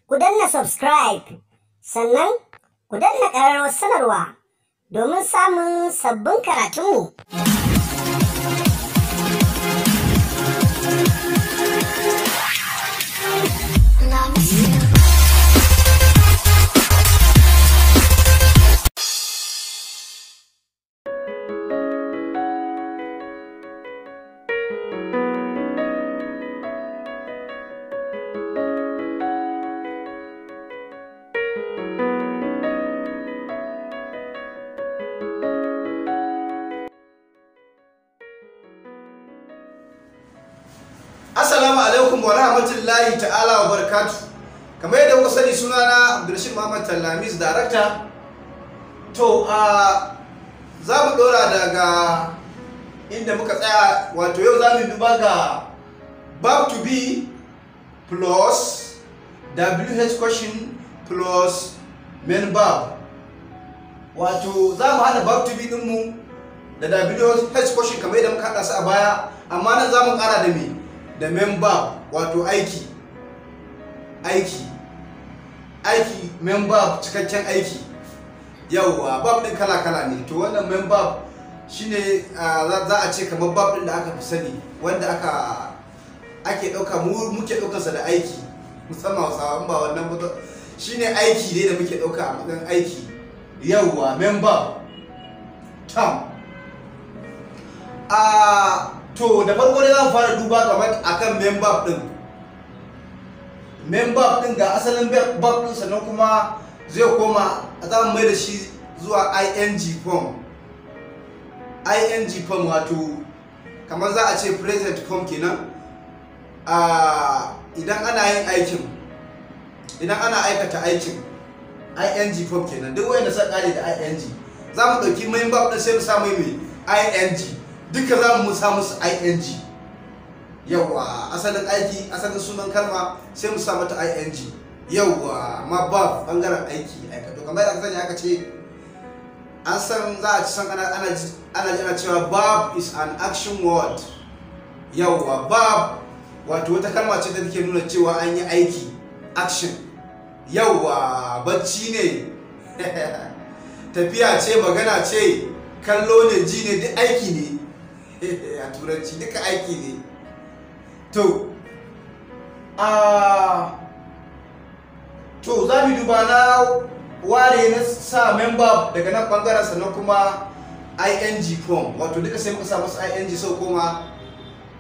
Ku danna subscribe, sannan ku danna ƙararrawar sanarwa domin samun sabbin karatunmu. Assalamu alaikum wa rahmatullahi ta'ala wa barakatu. Kamar yadda kuka sani, sunana Abdulrashid Muhammad Tallamis, director. To a za mu dora daga inda muka tsaya, wato yau za mu duba ga verb to be plus WH question plus main verb. Wato za mu haɗa verb to be ɗinmu da WH question kamar yadda muka haɗa su a baya, amma nan za mu ƙara da me? Da main verb, wato aiki, aiki, aiki, main verb, cikakken aiki. Yauwa, verb din kala kala ne. To wannan main verb shine za a ce kamar verb din da aka fi sani, wanda ake dauka, mu muke daukar sa da aiki, musamman Hausawa. Ba wannan ba, shine aiki ne da muke dauka a matsayin aiki. Yauwa, main verb term. To da farko dai za mu fara duba kamar akan main verb din. Main verb din, ga asalin verb din, sannan kuma zai koma, za mu mai da shi zuwa ing form. Ing form, wato kamar za a ce present form kenan. Idan ana yin aikin, idan ana aikata aikin, ing form kenan. Duk wanda suka kare da ing, za mu ɗauki main verb din sai mu sa mai ing. Duka za mu sa musu ing. Yawa, asalin aiki, asalin sunan kalma, sai mu sa mata ing. Yawa, amma ba bangaren aiki, aikato. Kamar yadda aka sani, aka ce an san za a ci san ana cewa verb is an action word. Yawa, verb wato wata kalma ce da take nuna cewa an yi aiki, action. Yawa, bacci ne, tafiya ce, magana ce, kallo ne, ji ne, duk aiki ne. A Turanci duka aiki ne. To za mu duba na ware na sa main verb daga nan bangaren, sannan kuma ing form, wato duka sai muka sa masu ing, sau koma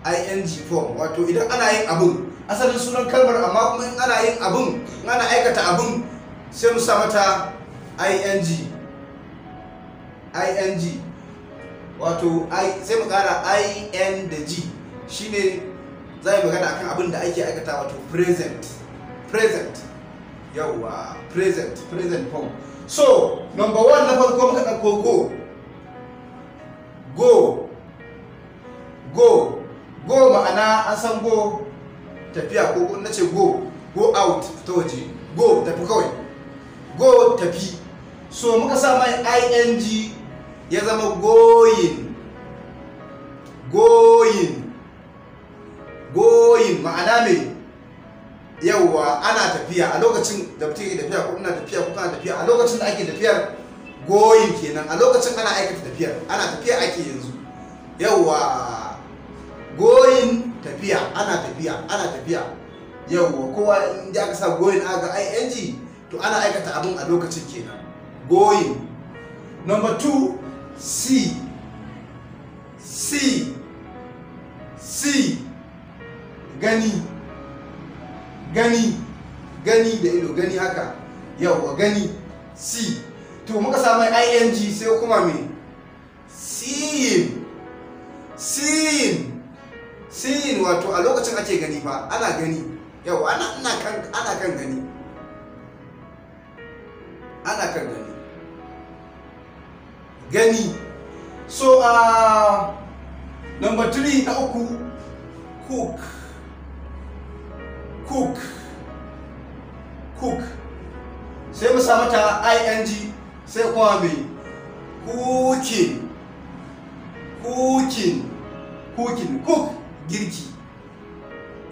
ing form. Wato idan ana yin abun, asalin sunan kalmar, amma kuma in ana yin abun, in ana aikata abun, sai mu sa mata ing, ing, wato I, sai mu kara in da g. Shine za yi magana akan abin da ake aikata, wato present, present. Yauwa, present, present form. So number one, na farko muka ɗauko go. Go, go, go, ma'ana an san go tafiya, ko na ce go, go out, fita waje, go tafi kawai, go tafi. So muka sa mai ing, ya zama going. Going, going, ma'ana me? Yawwa, ana tafiya. A lokacin da mutum yake tafiya, ko ina tafiya, ko kana tafiya, a lokacin da ake tafiyar, going kenan. A lokacin ana aikata tafiyar, ana tafiya ake yanzu. Yawwa, going, tafiya, ana tafiya, ana tafiya. Yawwa, kowa inda aka sa going aka ing, to ana aikata abin a lokacin kenan, going. Number two, see. See, see, gani, gani, gani da ido, gani haka. Yawwa, gani, see. To muka samu ing, sai kuma me? Seeing. Seeing, seeing, wato a lokacin ake gani fa, ana gani. Yawwa, ana kan gani, ana kan gani, gani. So number three, na uku, cook. Cook, cook, sai mu sa mata ing, sai kuma mai? Cooking. Cooking, cooking. Cook, girki.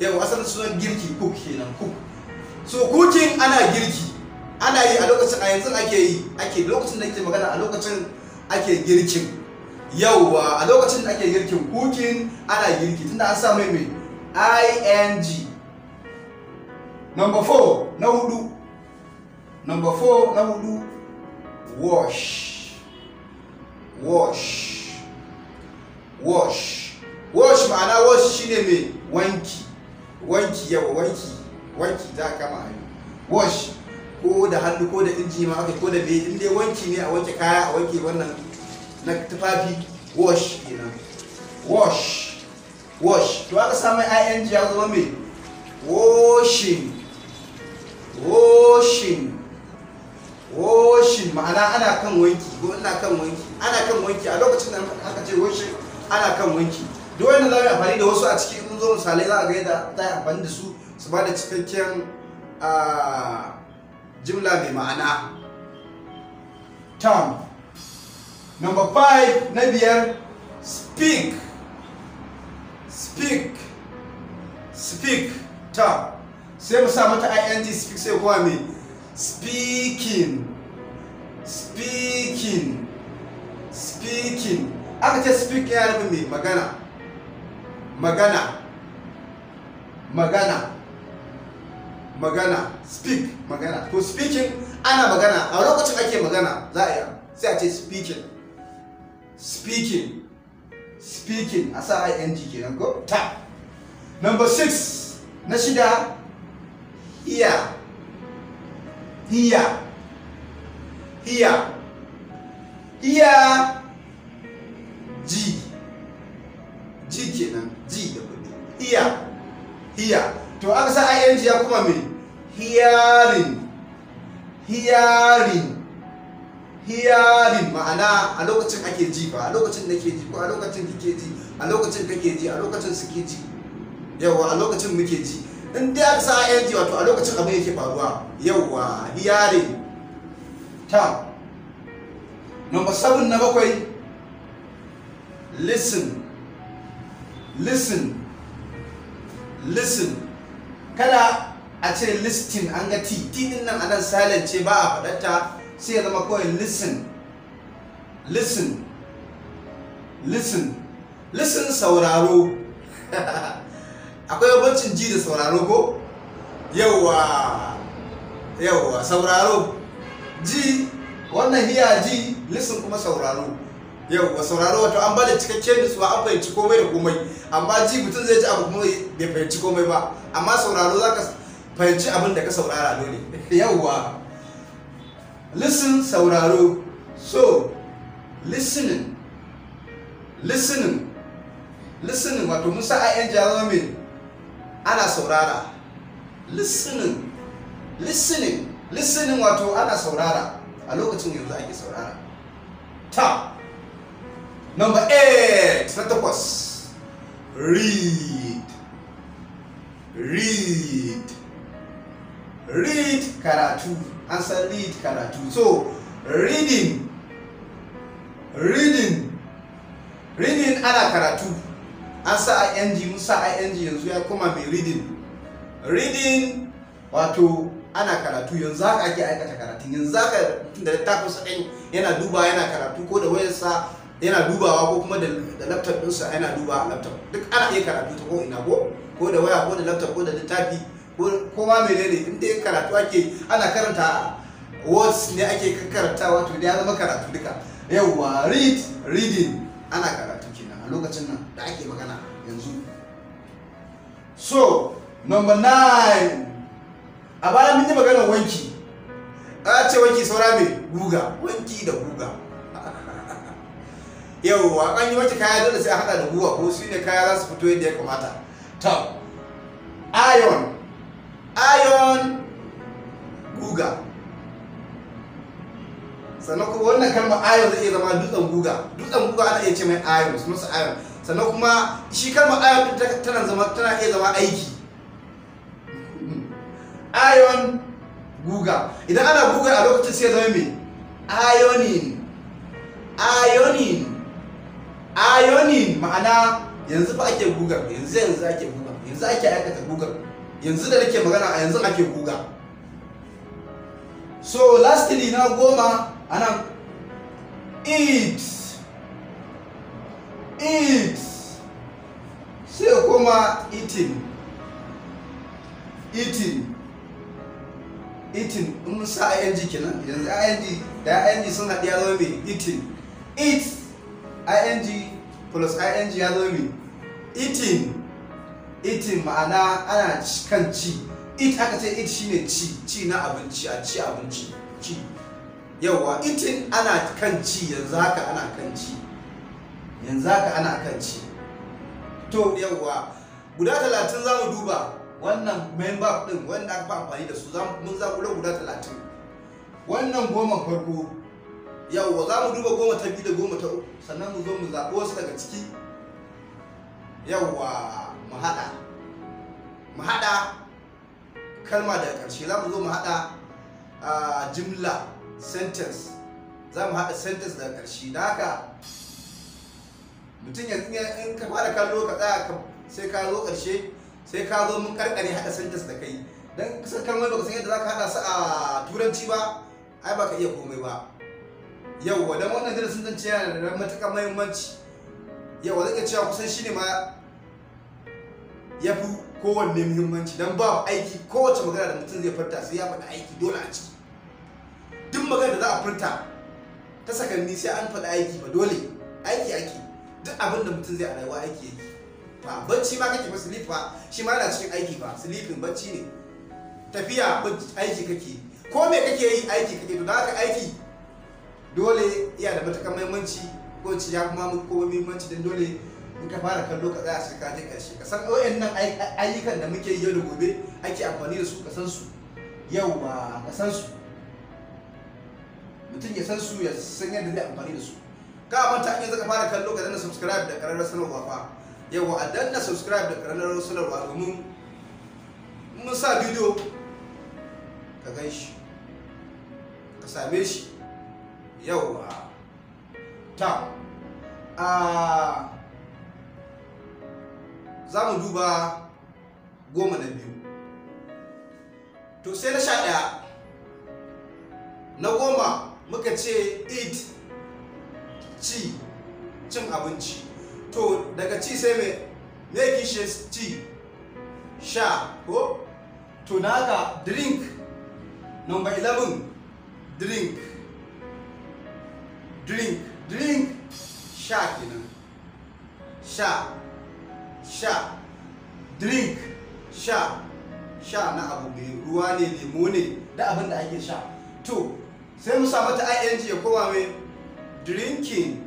Yau asalin sunan girki cook kenan, cook. So cooking ana girki, ana yi a lokacin, a yanzu ake yi, ake lokacin da ake magana, a lokacin ake girkin. Yauwa, a lokacin da ake girkin, cooking ana girki tunda an sa mai mai ing. Number 4 na hudu, number 4 na hudu, wash. Wash, wash, wash ma'ana wash shine mai wanki, wanki. Yawa, wanki, wanki ta kama hannu. Wash ko da hannu ko da inji ma aka ko da bai, in dai wanki ne, a wanke kaya, a wanke wannan na tufafi, wash kenan. Wash, wash. To aka samu ing ya zama mai washing. Washing, washing ma'ana ana kan wanki ko ina kan wanki, ana kan wanki a lokacin da aka ce washing, ana kan wanki. Duk wanda za mu yi amfani da wasu a ciki, in zo misalai za a ga yadda za a yi amfani da su su ba da cikakken jimla mai ma'ana. Term number 5 na biyar, speak. Speak, speak. Ta sai mu sa mata ing, speak, sai kuma mai speaking. Speaking, speaking. Aka ce speak ya nufin mai magana, magana, magana, magana. Speak magana. To speaking ana magana a lokacin ake magana, za a yi sai a ce speaking. Speaking, speaking, a sa ing kenan ko. Ta number 6 na shida, hear. Hear, hear, hear, ji, ji kenan, ji da kudi. Hear, hear. To aka sa ing ya kuma mai hearing. Hearing, hearing ma'ana a lokacin ake ji ba, a lokacin nake ji ko a lokacin kike ji, a lokacin kake ji, a lokacin suke ji. Yawa, a lokacin muke ji. In dai aka sa ing wato a lokacin abin yake faruwa. Yawa, hearing. Ta number 7 na bakwai, listen. Listen, listen. Kada a ce listing, an ga t, t din nan anan silent ce, ba a faɗarta, sai ya zama kawai listen. Listen, listen, listen sauraro. Akwai bambancin ji da sauraro ko? Yawa, yawa, sauraro ji, wannan hear ji, listen kuma sauraro. Yauwa, sauraro wato an bada cikakken nutsuwa, an fahimci komai da komai. Amma ji, mutum zai ji abu kuma bai fahimci komai ba. Amma sauraro za ka fahimci abin da ka saurara dole. Yauwa, listen sauraro. So listening, listening, listening wato mun sa ing ya zama mai ana saurara. Listening, listening, listening wato ana saurara a lokacin yanzu ake saurara. Ta number 8 na takwas, read. Read, read karatu, an san read karatu. So reading, reading, reading ana karatu, an sa ing, mun sa ing yanzu ya koma mai reading. Reading wato ana karatu, yanzu haka ake aikata karatun, yanzu haka mutum da littafinsa ɗin yana duba yana karatu, ko da wayarsa yana dubawa, ko kuma da laptop ɗinsa yana duba a laptop. Duk ana iya karatu ta ko ina, ko da waya, ko da laptop, ko da littafi, ko ma menene, in dai karatu ake, ana karanta words ne ake karantawa, to ya zama karatu duka. Yawwa, read, reading ana karatu kenan a lokacin nan da ake magana yanzu. So number 9, a baya mun yi maganar wanki, a ce wanki saura mai guga, wanki da guga. Yawwa, an yi wanke kaya dole sai a hada da guga, ko su ne kaya za su fito yadda ya kamata. To iron, iron guga. Sannan kuma wannan kalmar iron zai iya zama dutsen guga, dutsen guga ana iya ce mai iron, sunansa iron. Sannan kuma shi kalmar iron tana iya zama aiki. Iron guga, idan ana guga a lokacin sai ya zama mai ironing. Ironing, ironing ma'ana yanzu fa ake gugar, yanzu yanzu ake gugar, yanzu ake aikata gugar. Yanzu da nake magana a yanzu ake guga. So lastly na 10 anan eat, eat sai kuma eating, eating, eating. In mun sa ing kenan, yanzu ing da ing sun haɗu ya zama mai eating. Eat ing plus ing ya zama mai eating. Eating ma'ana ana kan ci. Eat aka ce eat shine ci, ci na abinci, a ci abinci, ci. Yawwa, eating ana kan ci, yanzu haka ana kan ci, yanzu haka ana kan ci. To yawwa, guda 30 za mu duba wannan main verb din wanda aka fi amfani da su. Mun zaƙulo guda 30. Wannan 10 farko, yawwa, za mu duba 10 ta 2 da 10 ta 3, sannan mu zo mu zaɓi wasu daga ciki. Yawwa, mu haɗa kalma daga ƙarshe. Za mu zo mu haɗa jimla, sentence. Za mu haɗa sentence daga ƙarshe. Da haka mutum yanzu in ka fara kallo ka tsaya sai ka zo ƙarshe, sai ka zo mun karkare haɗa sentence da kai. Dan kusan kalmomi baka san yadda za ka haɗa su a turanci ba, ai baka iya komai ba. Yawwa, dan wannan darasin zan ce yana da matuƙar muhimmanci. Yawwa, zan iya cewa kusan shine ma ya fi kowanne muhimmanci, don ba aiki. Kowace magana da mutum zai furta sai ya faɗi aiki dole a ciki. Duk magana da za a furta ta sakanni sai an faɗi aiki ba, dole aiki ake. Duk abin da mutum zai a rayuwa aiki yake. Ba bacci ma kake ba, sleep ba shi ma yana cikin aiki ba, sleeping bacci ne. Tafiya aiki kake, ko me kake yi aiki kake. To da haka aiki dole iya da matuƙar muhimmanci, ko ci ya kuma komai muhimmanci, don dole in ka fara kallo ka tsaya sai ka je ƙarshe, ka san wayannan ayyukan da muke yi yau da gobe ake amfani da su, ka san su. Yauwa, ka san su, mutum ya san su, ya san yadda zai amfani da su. Ka manta in yanzu ka fara kallo ka danna subscribe da ƙararrawar sanarwa fa. Yauwa, a danna subscribe da ƙararrawar sanarwa domin mun sa bidiyo ka gan shi, ka same shi. Yauwa, ta za mu duba 10 na 2. To sai na 11. Na 10 muka ce eat, ci, cin abinci. To daga ci sai me kishe ci? Sha, ko? To na haka drink, number 11, drink, drink, drink, sha kenan, sha, sha, drink, sha, sha na abu mai ruwa ne, lemo ne, da abin da ake sha. To sai mu sa mata ing ya koma mai drinking,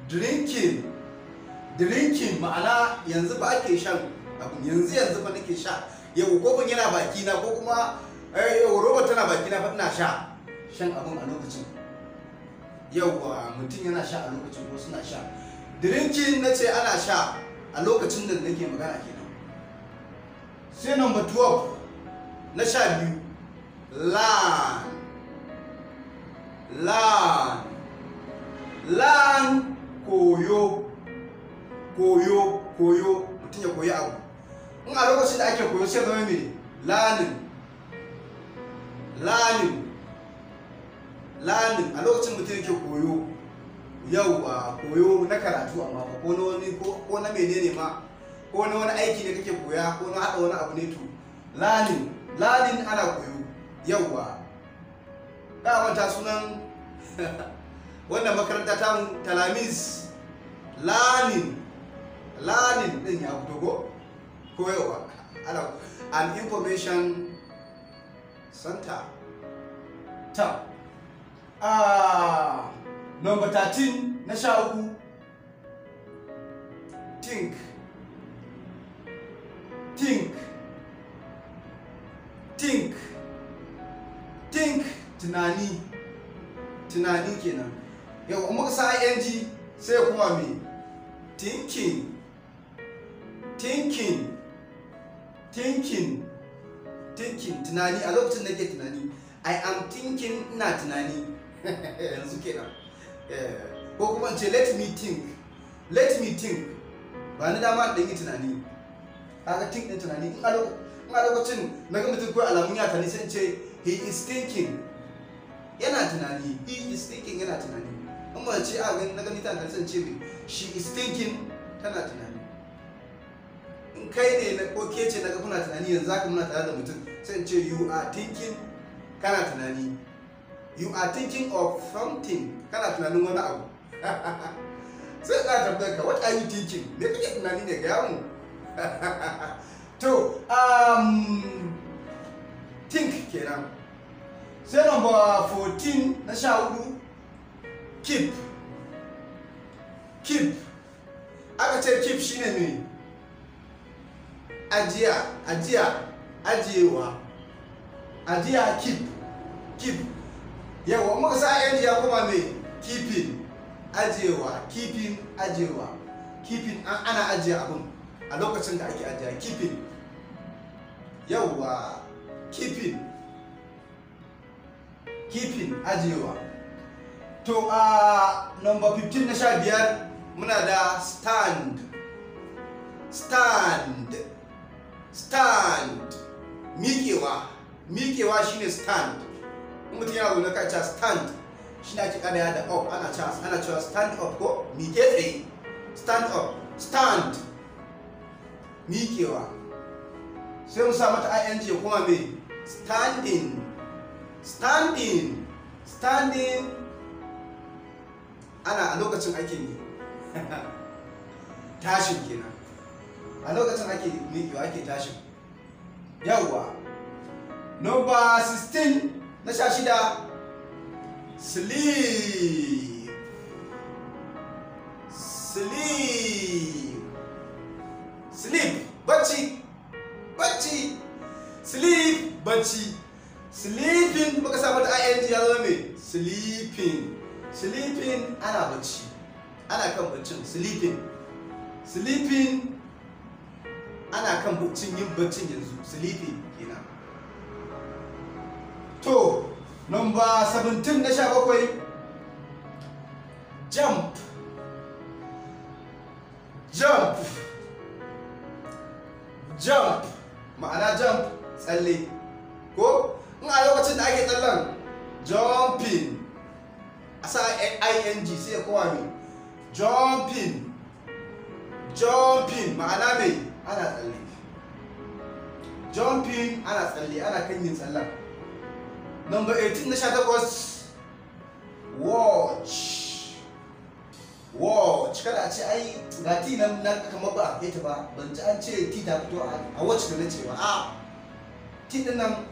drinking, drinking. Ma'ana yanzu ba ake shan abu, yanzu yanzu fa nake sha. Yau kofin yana baki na, ko kuma yau roba tana baki na fa ina sha, shan abun a lokacin. Yauwa, mutum yana sha a lokacin ko suna sha. Drinking na ce ana sha a lokacin da nake magana kenan. Sai number 12, na 12, learn, learn, learn, koyo, koyo, koyo. Mutum ya koyi abu. In a lokacin da ake koyo sai zama mai learning, learning, learning. A lokacin mutum yake koyo. Yauwa, koyo na karatu amma ba ko na wani ko na menene ma, ko na wani aiki ne kake koya, ko na haɗa wani abu ne. To learning, learning ana koyo. Yauwa, da manta sunan wannan makaranta ta Talamis Learning, learning din ya fito ko koyarwa ana an information center. Ta number 13, na 13, think, think, think, think, tunani, tunani kenan. Yau muka sa ing sai kuma me thinking, thinking, thinking, thinking, tunani. A lokacin da ke tunani, I am thinking, ina tunani yanzu kenan. Ko kuma in ce let me think, let me think, ba ni dama ɗan yi tunani. Kaga think din tunani. In In a lokacin na ga mutum ko alamun ya tani, sai in ce he is thinking, yana tunani. He is thinking, yana tunani. In mace ce a gani na gani tana tunani, sai in ce me? She is thinking, tana tunani. In kai ne na ko ke ce naga kuna tunani, yanzu haka muna tare da mutum, sai in ce you are thinking, kana tunani. You are thinking of something, kana tunanin wani abu. Sai ina tambayar ka, what are you thinking? Me kake tunani ne? Gaya mu. To, think kenan. Sai number 14, na 14, keep. Keep, aka ce keep shine me? Ajiya, ajiya, ajiyewa, ajiya. Keep, keep. Yawa, muka sa ing ya koma me? Keeping, ajiyewa. Keeping, ajiyewa. Keeping, ana ajiye abun a lokacin da ake ajiya. Keeping. Yawa, keeping, keeping, ajiyewa. To, a number 15, na 15, muna da stand. Stand, stand, miƙewa. Miƙewa shine stand. In mutum yana zaune ka ce stand, shine ake kada da up. Ana cewa stand up ko miƙe tsaye. Stand up, stand, miƙewa. Sai mu sa mata ing ya kuma me? Standing, standing, standing. Ana a lokacin ake yi tashin kenan, a lokacin ake miƙewa, ake tashin. Yawwa. Number 16, na 16, sleep. Sleep, sleep, bacci, bacci. Sleep, bacci. Sleeping, muka sa mata ing ya zama me? Sleeping. Sleeping, ana bacci, ana kan baccin. Sleeping, sleeping, ana kan baccin, yin baccin yanzu. Sleeping kenan. To, number 17, na 17, jump. Jump, jump, ma'ana jump, tsalle ko? In a lokacin da ake tsallen, jumping, a sa ing sai ya kowa mai jumping. Jumping, ma'ana mai? Ana tsalle. Jumping, ana tsalle, ana kan yin tsallen. Number 18, na 18, watch. Watch. Kada a ce ai ga t nan na kamar ba a ta ba, ban ji an ce t ta fito a watch da na ce ba. A t din nan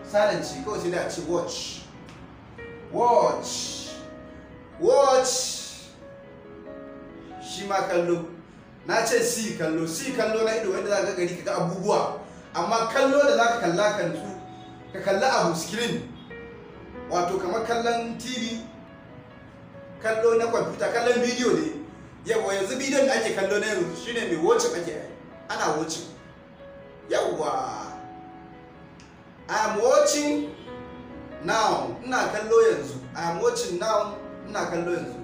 silent ce kawai, sai dai a ce watch. Watch, watch, shi ma kallo. Na ce see, kallo. See, kallo na ido wanda za ka gani, ka ga abubuwa. Amma kallo da za ka kalla kan su, ka kalli abu screen, wato kamar kallon TV, kallo na kwamfuta, kallon bidiyo ne. Yawa, yanzu bidiyon da ake kallo na yanzu shine mai watching ake yi, ana watching. Yawa, I am watching now, ina kallo yanzu. I am watching now, ina kallo yanzu.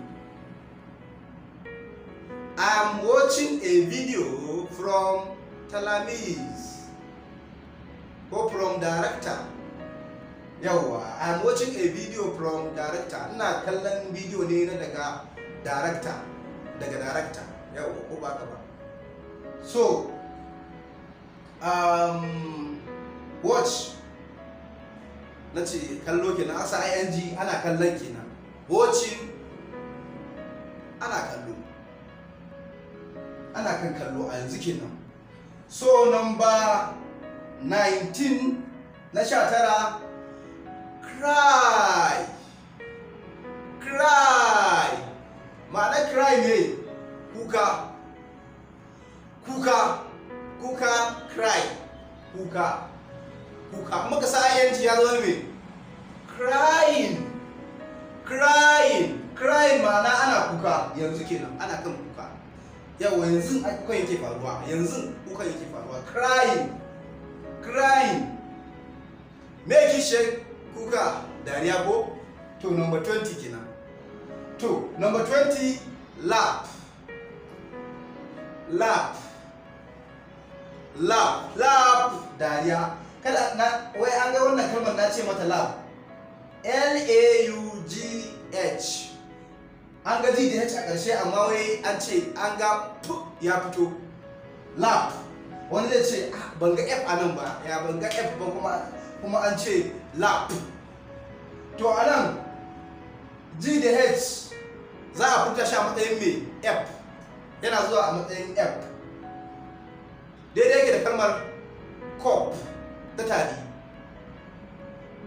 I am watching a video from Talamis ko from director. Yawa, I am watching a video from director, ina kallon bidiyo ne na daga director, daga director. Yawa, ko ba ka ba? So watch, na ce kallo kenan, asa ing, ana kallon kenan. Watching, ana kallo, ana kan kallo a yanzu kenan. So number 19, na 19, cry. Cry, ma'ana cry ne kuka, kuka, kuka. Cry, kuka, kuka. Muka sa ing ya zama me? Crying, crying. Crying, ma'ana ana kuka yanzu kenan, ana kan kuka. Yawa, yanzu kukan yake faruwa, yanzu kukan yake faruwa. Crying, crying. Me kishe kuka? Dariya ko? To, number 20 kenan. To, number 20, laugh. Laugh. Laugh, laugh, dariya. Kada na wai an ga wannan kalmar na ce mata laugh. L A U G H. An ga G da H a ƙarshe, amma wai an ce an ga P ya fito. Laugh. Wani zai ce ban ga F a nan ba, ya ban ga F ba kuma an ce laugh. To a nan G da H za a furta shi a matsayin mai F, yana zuwa a matsayin F. Daidai yake da kalmar cop ta tari.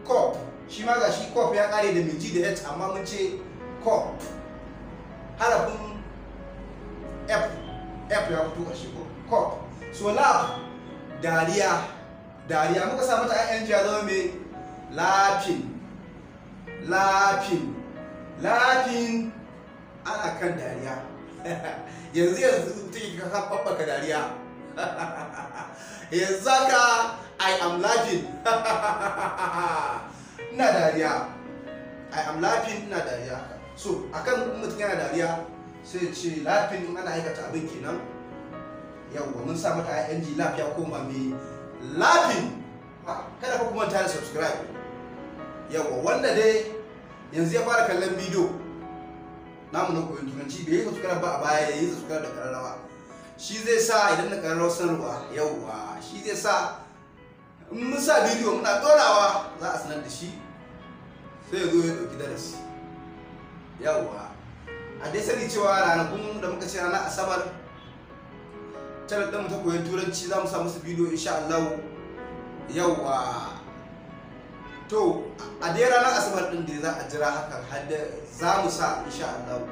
Cop shi ma ga shi cop ya kare da mai G da H, amma mun ce cop. Harafin F, F ya fito a shi ko cop. So laugh, dariya, dariya muka sa mata ing ya zama mai laughing, laughing, laughing, ana kan dariya. Yanzu yanzu take ka babbaka dariya. Yanzu haka I am laughing. Ina dariya. I am laughing, ina dariya. So akan mutum yana dariya sai ce laughing, ana aikata abin kenan. Yawwa, mun sa mata ing, laugh ya koma mai laughing. Kada fa kuma ta subscribe. Yawwa, wanda dai yanzu ya fara kallon bidiyo namu na koyon turanci bai yi subscribe ba a baya, ya yi subscribe da kararrawa. Shi zai sa idan na kararrawa sanarwa, yawwa, shi zai sa in mun sa bidiyo muna dorawa za a sanar da shi, sai ya zo ya dauki darasi. Yawwa, a dai sani cewa ranakun da muka ce ranar Asabar channel ɗin mu ta koyon turanci za mu sa musu bidiyo insha Allah. Yawwa, to a dai ranar Asabar ɗin da za a jira hakan har da za mu sa insha Allah.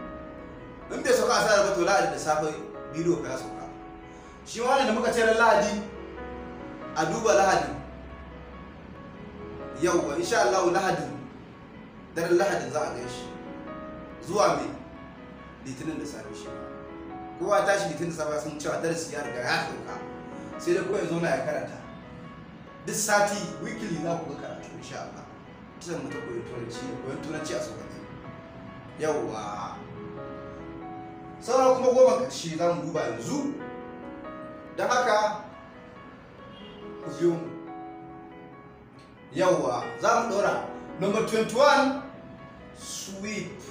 In bai sauka Asabar ba, to Lahadi da safe bidiyo ka ya sauka. Shi wannan da muka ce ran Lahadi, a duba Lahadi. Yawwa, insha Allah Lahadi, daren Lahadin za a gan shi zuwa mai Litinin da safe. Shi ma kowa tashi Litinin da safe sun cewa darasi ya riga ya sauka, sai dai kawai zauna ya karanta. Duk sati, weekly, za ku ga karatu insha Allah. Kisan mu ta koyi turanci, koyon turanci a sauƙaƙe. Yawwa, sauran kuma 10 ƙarshe za mu duba yanzu, don haka ku biyo mu. Yawwa, za mu ɗora number 21, sweep,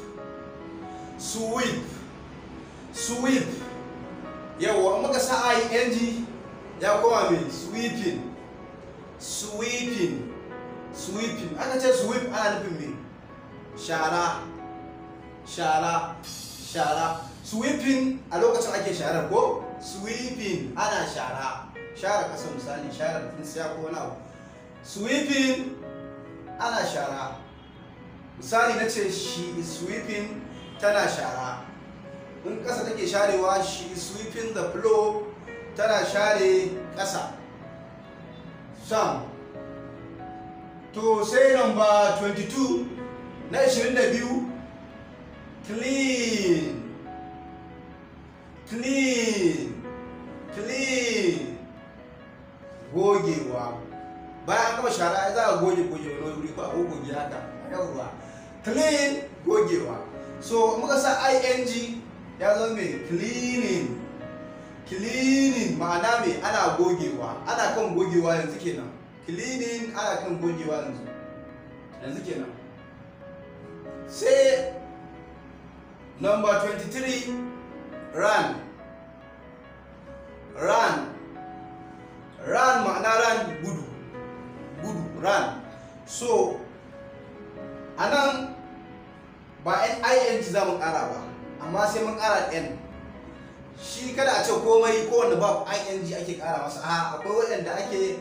sweep, sweep. Yawwa, muka sa ing ya koma mai sweeping, sweeping, sweeping. Aka ce sweep ana nufin mai shara, shara, shara. Sweeping a lokacin ake sharar ko sweeping ana shara, share kasa, misali share tsintsiya ko wani abu. Sweeping ana shara. Misali na ce she is sweeping, tana shara. In kasa take sharewa, she is sweeping the floor, tana share kasa. Sam to sai number 22, na 22, clean, clean, clean, gogewa. Bayan an gama shara ai za a goge, goge wani wuri ko a goge haka. Yawwa, clean, gogewa. So muka sa ing ya zama mai cleaning, cleaning, ma'ana mai ana gogewa, ana kan gogewa yanzu kenan. Cleaning, ana kan gogewa yanzu, yanzu kenan. Sai number 23, run, run, run, ma'ana run, gudu, gudu, run. So anan ba ing za mu kara ba, amma sai mun kara n. Shi kada a ce komai kowanne ba ing ake kara masa, a akwai waɗanda ake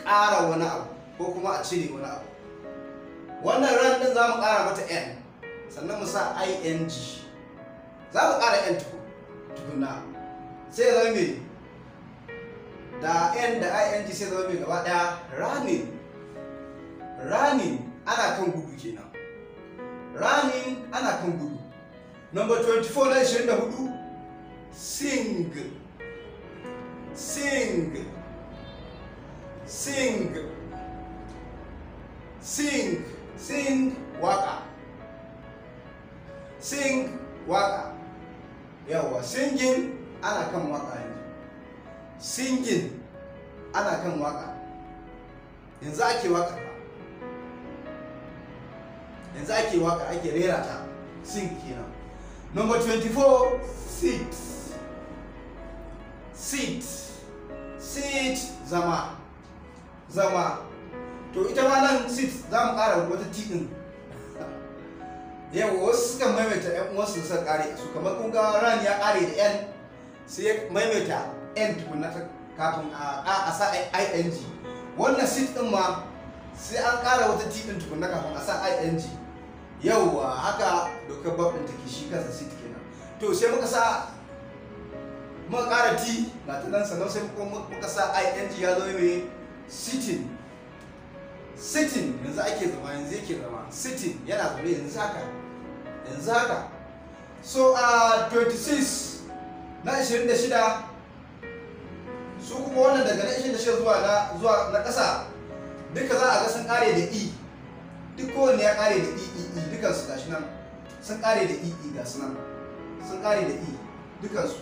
kara wani abu ko kuma a cire wani abu. Wannan run din za mu kara mata n, sannan mu sa ing. Za mu kara n tukuna, sai zama mai da n da ing, sai zama mai gaba daya running. Running, ana kan gudu kenan. Running, ana kan gudu. Number 24, na 24, sing, sing, sing, sing, sing, waka, sing, waka. Yawa, singing, ana kan waka yanzu. Singing, Ana kan waka, yanzu ake waka ba, yanzu ake waka, ake rera ta, sing kenan. Number 24, sit. Sit, sit, zama, zama. To ita ma nan sit za mu ƙara wata t ɗin. Yawa, wasu sukan maimaita ƴan uwansu suka ƙare a su, kamar kun ga run ya ƙare da n, sai ya maimaita n tukunna kafin a sa ing. Wannan sit ɗin ma sai an ƙara wata t ɗin tukunna kafin a sa ing. Yauwa, haka dokar verb ɗin take, shi kansa sit kenan. To sai muka sa, muka ƙara t ga ta nan, sannan sai muka sa ing, ya zama mai sitting. Sitting, yanzu ake zama, yanzu yake zama. Sitting, yana zaune yanzu haka, yanzu haka. So a 26, na 26, su kuma wannan daga na 26 zuwa na ƙasa duka za a ga sun ƙare da e. Duk kowanne ya ƙare da e, e, e, dukansu. Gashi nan sun ƙare da e, e, ga su nan sun ƙare da e dukansu,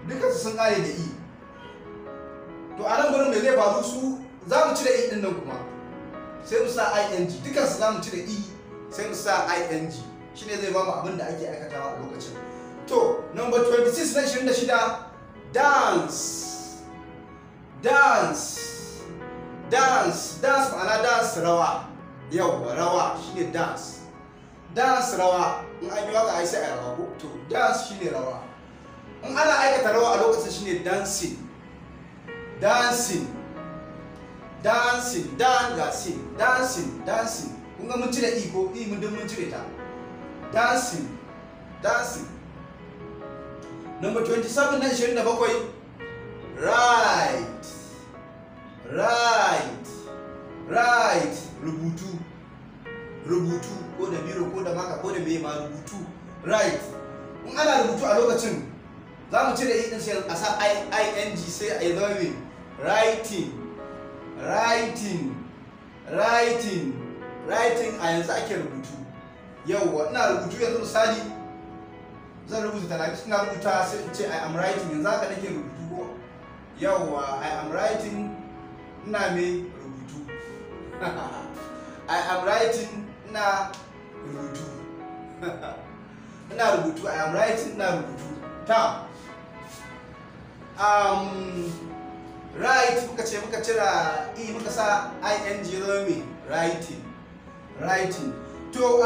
dukansu sun ƙare da e. To a nan gurin me zai faru? Su za mu cire e din nan kuma sai mu sa ing. Dukansu za mu cire e sai mu sa ing, shine zai ba mu abin da ake aikatawa a lokacin. To number 26, na 26, dance. Dance, dance, dance, ma'ana dance, rawa. Yau rawa shine dance. Dance, rawa. In an yi waka ai sai a rawa ko? To dance shine rawa. In ana aikata rawa a lokacin shine dancing. Dancing, dancing, dan ga sing, dancing, dancing. Kun ga mun cire e ko? E mun duk mun cire ta. Dancing, dancing. Number 27, na 27, write. Write, write, rubutu. Rubutu ko da biro ko da marker ko da meye ma, rubutu, write. In ana rubutu a lokacin za mu cire e din sai a sa ing, sai a yi zama mai writing. Writing, writing, writing, a yanzu ake rubutu. Yauwa, ina rubutu yanzu, misali zan rubuta 30, ina rubuta sai in ce "I am writing", yanzu haka nake rubutu ko? Yauwa, "I am writing", ina me rubutu. "I am writing", ina rubutu, ina rubutu. "I am writing", ina rubutu. Ta write muka ce, muka cira e muka sa ing, zama me writing, writing. To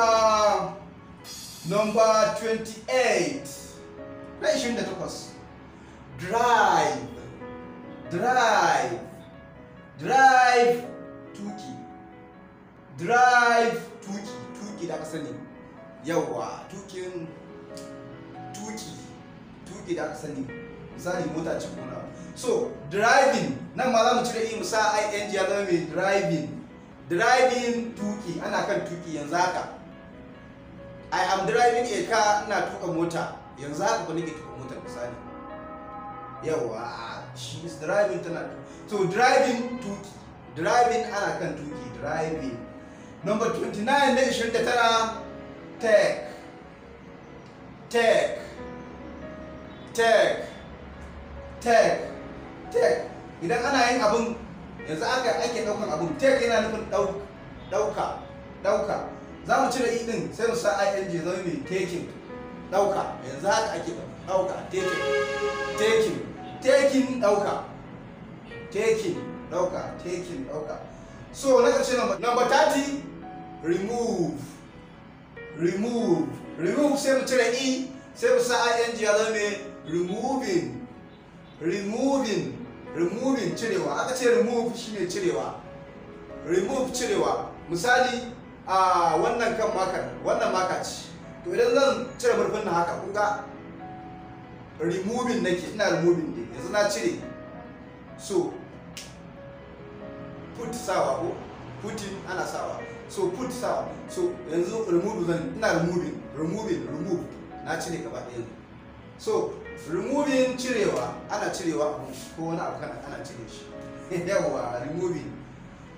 number 28, na 28, drive. Drive, drive, tuki. Drive, tuki, tuki da aka sani. Yawa, tukin, tuki, tuki da aka sani, misali mota ce ko na. So driving, nan ma za mu cire e mu sa ing, ya zama mai driving. Driving, tuki, ana kan tuki yanzu haka. "I am driving a car", ina tuka mota yanzu haka, ba nake tuka motar misali. Yawa, "She is driving", tana. So driving, tuki. Driving, ana kan tuki, driving. Number 29, na 29, take. Take, take, take, take. Idan ana yin abun yanzu aka ake daukan abun, take yana nufin dauka, dauka. Za mu cire e din sai mu sa ing, zama mai taking, dauka. Yanzu haka ake dauka, taking, taking, taking, dauka, taking, dauka, taking, dauka. So na ƙarshe, number 30, remove. Remove, remove, sai mu cire e sai mu sa ing, ya zama mai removing. Removing, removing, cirewa. Aka ce remove shine cirewa, remove, cirewa. Misali a wannan kan marker, wannan marker ce. To idan zan cire murfin nan haka, kun ga removing nake, ina removing ne, yanzu na cire. So put, sawa ko putting, ana sawa. So put, sawa. So yanzu remove zan, ina removing, removing, remove, na cire gaba ɗaya. So removing, cirewa, ana cirewa abu ko wani abu kana ana cire shi. Yawa, removing.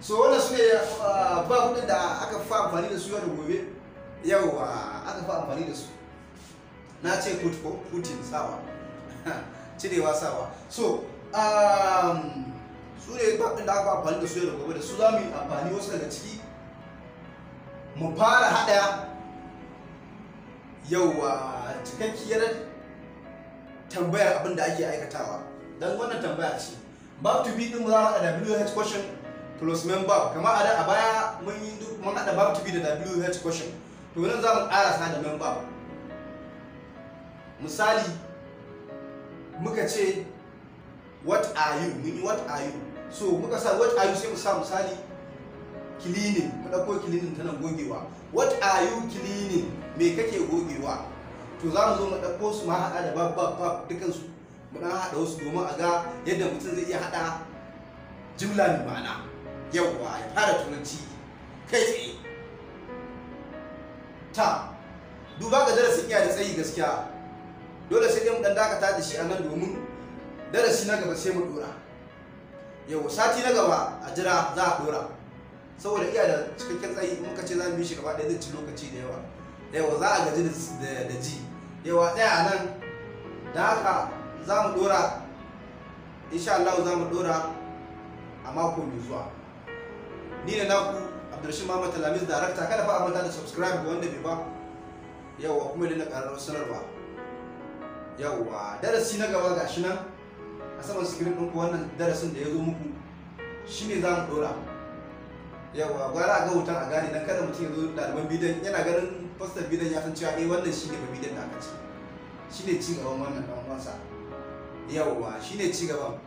So wannan su ne verb ɗin da aka fi amfani da su yau da gobe. Yawa, aka fi amfani da su. Na ce put ko putting, sawa, cirewa, sawa. So Su ne verb ɗin da aka amfani da su yau da gobe, da su za mu yi amfani wasu daga ciki mu fara haɗa yauwa cikakkiyar tambayar abin da ake aikatawa. Don wannan tambaya ce verb to be ɗin, mu za mu haɗa WH question plus main verb. Kamar a da a baya mun yi duk mun haɗa verb to be da WH question, to nan za mu ƙarasa da main verb. Misali, muka ce "What are you?" Mun yi "What are you?" So muka sa "What are you?" Sai mu sa misali "cleaning". Mu ɗauko "cleaning" tana gogewa. "What are you cleaning?" Me kake gogewa? To za mu zo mu ɗauko su ma haɗa da verb, verb, verb dukansu, mu ɗan haɗa wasu domin a ga yadda mutum zai iya haɗa jimla mai ma'ana, yauwa, ya fara Turanci kai tsaye. Ta duba ga darasin iya da tsayi gaskiya, dole sai dai mu ɗan dakata da shi a nan domin darasi na gaba sai mu ɗora. Yau sati na gaba a jira, za a ɗora, saboda iya da cikakken tsayi. In muka ce za mu yi shi gaba ɗaya, zai ci lokaci da yawa, yawa za a gaji da ji yawa. Tsaya a nan da haka za mu ɗora, insha Allah za mu ɗora a mako mai zuwa. Ni ne naku Abdulrashid Muhammad Talamis, darakta. Kada fa a manta da subscribe ga wanda bai ba, yawa, kuma da ƙararrawar sanarwa. Yawa, darasi na gaba gashi nan a saman screen ɗinku. Wannan darasin da ya zo muku shine za mu ɗora. Yawa, gwara a ga hoton a gane, dan kada mutum ya zo ɗaliban bidiyon yana ganin fastar bidiyon ya san cewa eh, wannan shine ba bidiyon da aka ci, shine ci gaban wannan ɗan uwansa. Yawa, shine ci gaban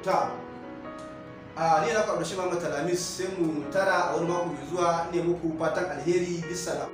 ta. A ni na ku Abdulrashid Muhammad Talamis, sai mu tara a wani mako mai zuwa. Ne muku fatan alheri, bisalam.